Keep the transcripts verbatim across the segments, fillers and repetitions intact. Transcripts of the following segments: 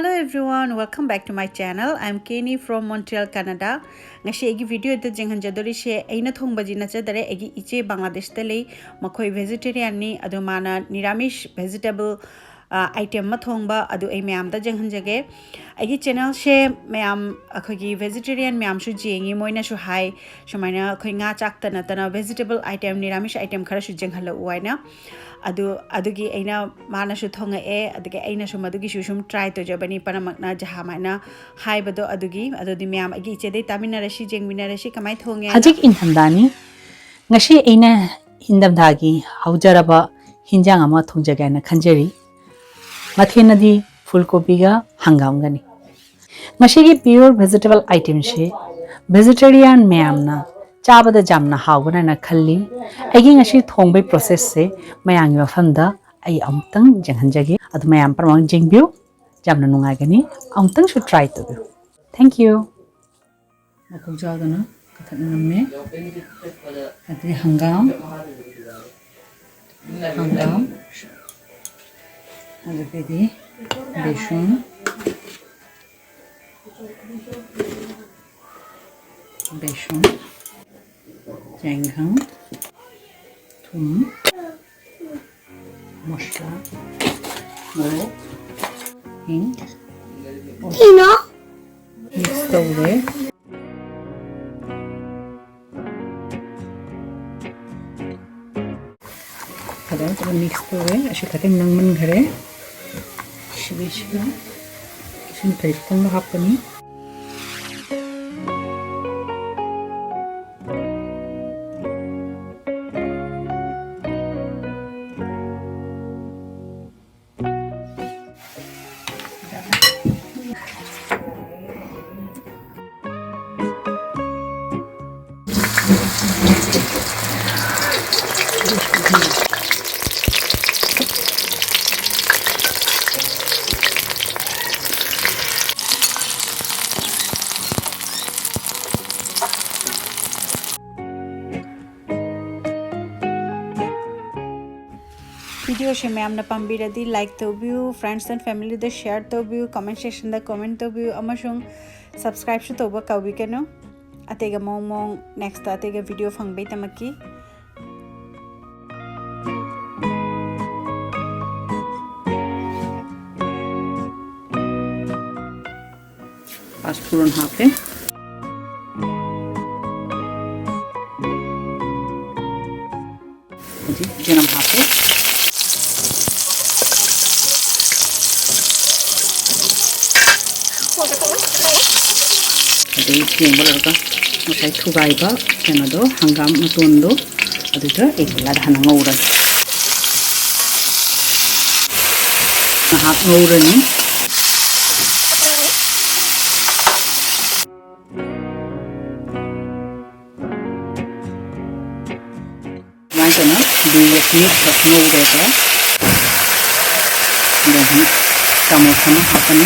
Hello everyone, welcome back to my channel. I'm Kenny from Montreal, Canada. ꯉꯁꯤ ꯑꯩꯒꯤ video ꯗ ꯌꯦꯡꯍꯟꯖꯗꯣꯔꯤꯁꯦ ꯑꯩꯅ ꯊꯣꯡꯕꯗꯤ ꯅꯠꯆꯗꯔꯦ, ꯑꯩꯒꯤ ꯏꯆꯦ ꯕꯪꯒ꯭ꯂꯥꯗꯦꯁꯇ ꯂꯩ, ꯃꯈꯣꯏ vegetarian ꯅꯤ꯫ ꯑꯗꯣ ꯃꯥꯅ ꯅꯤꯔꯥꯃꯤꯁ vegetable item ꯑꯃ ꯊꯣꯡꯕ, ꯑꯗꯨ ꯑꯩ ꯃꯌꯥꯝꯗ ꯌꯦꯡꯍꯟꯖꯒꯦ꯫ ꯑꯩꯒꯤ channel ꯁꯦ ꯃꯌꯥꯝ, ꯑꯩꯈꯣꯏꯒꯤ vegetarian ꯃꯌꯥꯝꯁꯨ ꯌꯦꯡꯉꯤ, ꯃꯣꯏꯅꯁꯨ ꯍꯥꯏ ꯁꯨꯃꯥꯏꯅ ꯑꯩꯈꯣꯏ ꯉꯥ ꯆꯥꯛꯇ ꯅꯠꯇꯅ vegetable item, ꯅꯤꯔꯥꯃꯤꯁ item ꯈꯔꯁꯨ ꯌꯦꯡꯍꯜꯂꯛꯎ ꯍꯥꯏꯅ꯫ ꯑꯗꯨ, ꯑꯗꯨꯒꯤ ꯑꯩꯅ, ꯃꯥꯅꯁꯨ ꯊꯣꯡꯉꯛꯑꯦ, ꯑꯗꯨꯒꯤ ꯑꯩꯅꯁꯨ ꯃꯗꯨꯒꯤꯁꯨ ꯁꯨꯝ try ꯇꯧꯖꯕꯅꯤ, ꯄꯨꯝꯅꯃꯛꯅ ꯖꯍꯥꯃꯥꯏꯅ ꯍꯥꯏꯕꯗꯣ꯫ ꯑꯗꯨꯒꯤ, ꯑꯗꯨꯗꯤ ꯃꯌꯥꯝ ꯑꯩꯒꯤ ꯏꯆꯦꯗꯩ ꯇꯥꯃꯤꯟꯅꯔꯁꯤ, ꯌꯦꯡꯃꯤꯟꯅꯔꯁꯤ ꯀꯃꯥꯏꯅ ꯊꯣꯡꯉꯦꯅ꯫ ꯍꯧꯖꯤꯛ ꯏꯪꯊꯝꯊꯥꯅꯤ꯫ ꯉꯁꯤ ꯑꯩꯅ ꯏꯪꯊꯝꯊꯥꯒꯤ ꯍꯧꯖꯔꯕ ꯍꯤꯟꯖꯥꯡ ꯑꯃ ꯊꯣꯡꯖꯒꯦ ꯍꯥꯏꯅ ꯈꯟꯖꯔꯤ꯫ ꯃꯊꯦꯜ ꯑꯗꯤ ꯐꯨꯜ ꯀꯣꯕꯤꯒ ꯍꯪꯒꯥꯝꯒꯅꯤ꯫ ꯉꯁꯤꯒꯤ pure vegetable item ꯁꯤ vegetarian ꯃꯌꯥꯝꯅ ꯆꯥꯕꯗ ꯌꯥꯝꯅ ꯍꯥꯎꯒꯅꯤ ꯍꯥꯏꯅ ꯈꯜꯂꯤ꯫ ꯑꯩꯒꯤ ꯉꯁꯤ ꯊꯣꯡꯕꯒꯤ process ꯁꯦ ꯃꯌꯥꯝꯒꯤ ꯃꯐꯝꯗ ꯑꯩ ꯑꯃꯨꯛꯇꯪ ꯌꯦꯡꯍꯟꯖꯒꯦ꯫ ꯑꯗꯨ ꯃꯌꯥꯝ ꯄꯨꯝꯅꯃꯛ ꯌꯦꯡꯕꯤꯌꯨ, ꯌꯥꯝꯅ ꯅꯨꯡꯉꯥꯏꯒꯅꯤ꯫ ꯑꯃꯨꯛꯇꯪꯁꯨ try ꯇꯧꯕꯤꯌꯨ꯫ Thank you꯫ ꯃꯀꯨ ꯆꯥꯎꯗꯅ ꯀꯛꯊꯠꯅꯔꯝꯃꯦ꯫ ꯑꯗꯩ ꯍꯪꯒꯥꯝ, ꯍꯪꯒꯥꯝ, ꯑꯗꯨꯗꯒꯤꯗꯤ ꯕꯦꯁꯣꯟ, ꯕꯦꯁꯣꯟ, ꯆꯦꯡꯒꯪ, ꯊꯨꯝ, ꯃꯁꯂꯥ, ꯃꯣꯔꯣꯛ, ꯍꯤꯡ, ꯏꯅꯣ꯫ Mix ꯇꯧꯔꯦ꯫ ꯐꯖꯅ ꯇꯧꯔ mix ꯇꯧꯔꯦ꯫ ꯑꯁꯤ ꯈꯛꯇꯪ ꯅꯪꯃꯟꯈꯔꯦ꯫ ꯁꯤꯒꯤꯁꯤꯒ ꯏꯁꯤꯡ ꯈꯖꯤꯛꯇꯪꯒ ꯍꯥꯞꯀꯅꯤ꯫ Videoꯁꯦ ꯃꯌꯥꯝꯅ ꯄꯥꯝꯕꯤꯔꯗꯤ like ꯇꯧꯕꯤꯌꯨ, friends and familyꯗ share ꯇꯧꯕꯤꯌꯨ, comment sectionꯗ comment ꯇꯧꯕꯤꯌꯨ, ꯑꯃꯁꯨꯡ subscribeꯁꯨ ꯇꯧꯕ ꯀꯥꯎꯕꯤꯒꯅꯨ꯫ ꯑꯇꯩꯒ ꯃꯑꯣꯡ ꯃꯑꯣꯡ nextꯇ ꯑꯇꯩꯒ video ꯐꯪꯕꯩꯗꯃꯛꯀꯤ꯫ Paanch phuran ꯍꯥꯞꯄꯦ꯫ ꯍꯧꯖꯤꯛ ꯆꯅꯝ ꯍꯥꯞꯄꯦ꯫ ꯑꯗꯩ ꯊꯦꯡꯕ ꯂꯣꯏꯔꯒ ꯉꯁꯥꯏ ꯊꯨꯒꯥꯏꯕ ꯀꯩꯅꯣꯗꯣ, ꯍꯪꯒꯥꯝ ꯃꯇꯣꯟꯗꯣ, ꯑꯗꯨꯗ ꯑꯩ ꯍꯥꯟꯅ ꯉꯧꯔꯅꯤ꯫ ꯉꯥꯏꯍꯥꯛ ꯉꯧꯔꯅꯤ꯫ ꯑꯗꯨꯃꯥꯏꯅ ꯇꯧꯅ ꯕꯤꯟꯁ ꯑꯁꯤ ꯈꯔ ꯉꯧꯔꯦꯀꯣ꯫ ꯑꯗꯨꯒ ꯆꯥꯃꯁ ꯑꯃ ꯍꯥꯞꯄꯅꯤ꯫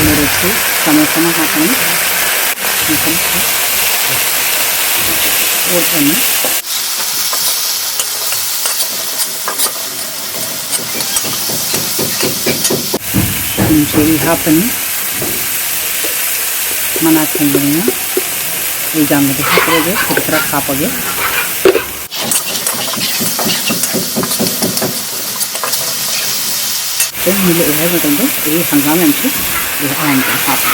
ꯃꯣꯔꯣꯛꯁꯨ ꯆꯥꯃꯁ ꯑꯃ ꯍꯥꯞꯄꯅꯤ꯫ ꯑꯣꯠꯂꯅꯤ꯫ ꯊꯨꯝꯁꯦ ꯑꯩ ꯍꯥꯞꯄꯅꯤ꯫ ꯃꯅꯥ ꯊꯣꯡꯕꯅꯤꯅ ꯑꯩ ꯌꯥꯝꯅꯗꯤ ꯍꯥꯞꯄꯔꯣꯏꯒꯦ, ꯈꯖꯤꯛ ꯈꯔ ꯍꯥꯞꯄꯒꯦ꯫ ꯁꯨꯝ ꯃꯨꯜꯂꯛꯑꯦ ꯍꯥꯏꯕ ꯃꯇꯝꯗ ꯑꯩ ꯍꯪꯒꯥꯝ ꯃꯌꯥꯝꯁꯦ ꯑꯩ ꯑꯌꯥꯝꯕ ꯍꯥꯞꯄꯦ꯫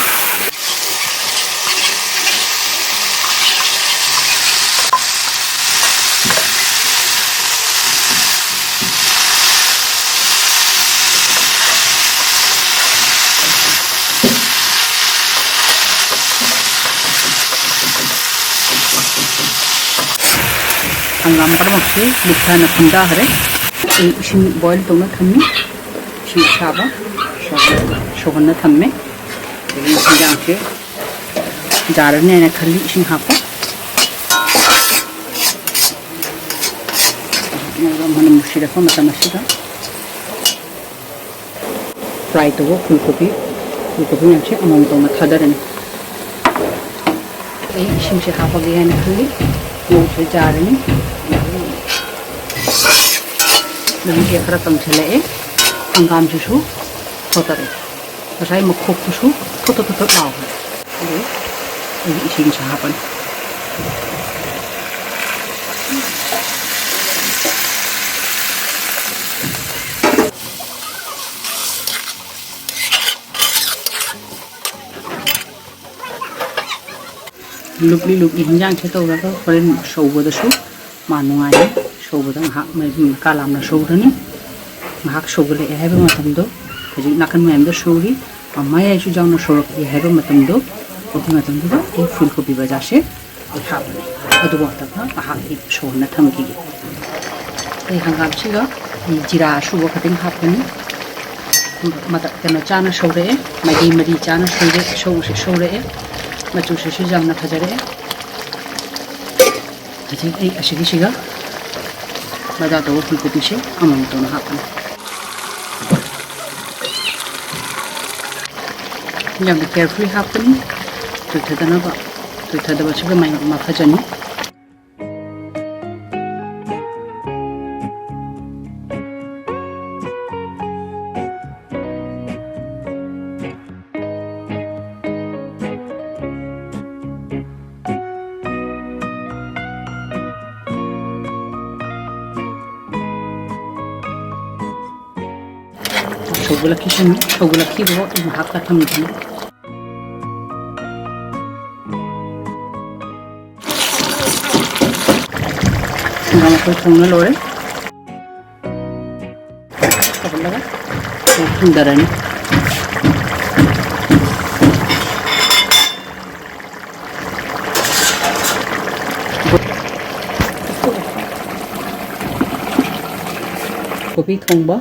ꯍꯪꯒꯥꯝ ꯄꯨꯝꯅꯃꯛꯁꯦ ꯂꯨꯞꯊꯅ ꯐꯨꯟꯗꯈ꯭ꯔꯦ꯫ ꯑꯩ ꯏꯁꯤꯡ boil ꯇꯧꯅ ꯊꯝꯃꯤ꯫ ꯏꯁꯤꯡ ꯑꯁꯥꯕ ꯁꯧꯍꯟꯅ ꯊꯝꯃꯦ꯫ ꯑꯗꯒꯤ ꯍꯤꯟꯖꯥꯡꯁꯦ ꯌꯥꯔꯅꯤ ꯍꯥꯏꯅ ꯈꯜꯂꯤ, ꯏꯁꯤꯡ ꯍꯥꯞꯄ꯫ ꯃꯅꯝ ꯅꯨꯡꯁꯤꯔꯛꯄ ꯃꯇꯝ ꯑꯁꯤꯗ fry ꯇꯧꯕ ꯐꯨꯜ ꯀꯣꯕꯤ, ꯐꯨꯜ ꯀꯣꯕꯤ ꯃꯌꯥꯝꯁꯦ ꯑꯃꯃꯝ ꯇꯧꯅ ꯊꯥꯗꯔꯅꯤ꯫ ꯑꯩ ꯏꯁꯤꯡꯁꯦ ꯍꯥꯞꯄꯒꯦ ꯍꯥꯏꯅ ꯈꯜꯂꯤ꯫ ꯃꯧꯁꯦ ꯌꯥꯔꯅꯤ꯫ ꯃꯍꯤꯁꯦ ꯈꯔ ꯀꯪꯁꯤꯜꯂꯛꯑꯦ꯫ ꯍꯪꯒꯥꯝꯁꯤꯁꯨ ꯊꯣꯠꯇꯔꯦ꯫ ꯉꯁꯥꯏ ꯃꯈꯣꯛꯇꯨꯁꯨ ꯊꯣꯠ ꯊꯣꯠ ꯊꯣꯠ ꯊꯣꯠ ꯂꯥꯎꯈ꯭ꯔꯦ꯫ ꯑꯗꯨ ꯑꯩ ꯏꯁꯤꯡꯁꯦ ꯍꯥꯞꯄꯅꯤ꯫ ꯂꯨꯞꯂꯤ ꯂꯨꯞꯂꯤ ꯍꯤꯟꯖꯥꯡꯁꯦ ꯇꯧꯔꯒ ꯍꯣꯔꯦꯟ ꯁꯧꯕꯗꯁꯨ ꯃꯥ ꯅꯨꯡꯉꯥꯏꯅꯤ꯫ ꯁꯧꯕꯗ ꯉꯥꯏꯍꯥꯛ ꯃꯩ ꯀꯥ ꯂꯥꯝꯅ ꯁꯧꯔꯅꯤ꯫ ꯉꯥꯏꯍꯥꯛ ꯁꯧꯒꯠꯂꯛꯑꯦ ꯍꯥꯏꯕ ꯃꯇꯝꯗꯣ, ꯍꯧꯖꯤꯛ ꯅꯥꯀꯟ ꯃꯌꯥꯝꯗ ꯁꯧꯔꯤ, ꯃꯌꯥꯏꯁꯨ ꯌꯥꯎꯅ ꯁꯧꯔꯛꯑꯦ ꯍꯥꯏꯕ ꯃꯇꯝꯗꯣ, ꯑꯗꯨ ꯃꯇꯝꯗꯨꯗ ꯑꯩ ꯐꯨꯜ ꯀꯣꯕꯤ ꯕꯖꯥꯔꯁꯦ ꯑꯩ ꯍꯥꯞꯄꯅꯤ꯫ ꯑꯗꯨꯐꯥꯎꯗ ꯉꯥꯏꯍꯥꯛ ꯑꯩ ꯁꯧꯍꯟꯅ ꯊꯝꯈꯤꯒꯦ꯫ ꯑꯩ ꯍꯪꯒꯥꯝꯁꯤꯒ ꯖꯤꯔꯥ ꯑꯁꯨꯕ ꯈꯛꯇꯪ ꯍꯥꯞꯀꯅꯤ꯫ ꯃꯇꯝ ꯀꯩꯅꯣ ꯆꯥꯅ ꯁꯧꯔꯛꯑꯦ, ꯃꯍꯤ ꯃꯔꯤ ꯆꯥꯅ ꯁꯧꯔꯦ, ꯁꯧ-, ꯁꯧꯔꯛꯑꯦ꯫ ꯃꯆꯨꯁꯤꯁꯨ ꯌꯥꯝꯅ ꯐꯖꯔꯛꯑꯦ꯫ ꯍꯧꯖꯤꯛ ꯑꯩ ꯑꯁꯤꯒꯤꯁꯤꯒ ꯕꯖꯥꯔ ꯇꯧꯕ ꯐꯨꯜ ꯀꯣꯕꯤꯁꯦ ꯑꯃꯃꯝ ꯇꯧꯅ ꯍꯥꯞꯀꯅꯤ꯫ ꯌꯥꯝꯅ ꯀꯦꯌꯔꯐꯨꯜ ꯍꯥꯞꯀꯅꯤ, ꯇꯣꯏꯊꯗꯅꯕ, ꯇꯣꯏꯊꯗꯕꯁꯤꯒ ꯃꯥꯏ ꯃꯥ ꯐꯖꯅꯤ꯫ ꯁꯧꯒꯠꯂꯛꯈꯤꯁꯅꯨ, ꯁꯧꯒꯠꯂꯛꯈꯤꯕꯒ ꯑꯩ ꯉꯥꯏꯍꯥꯛꯀ ꯊꯝꯈꯤꯅꯤ꯫ ꯍꯪꯒꯥꯝ ꯑꯩꯈꯣꯏ ꯊꯣꯡꯅ ꯂꯣꯏꯔꯦ꯫ ꯁꯧꯒꯠꯂꯒ ꯑꯃꯨꯛ ꯊꯥꯡꯗꯔꯅꯤ꯫ ꯀꯣꯕꯤ ꯊꯣꯡꯕ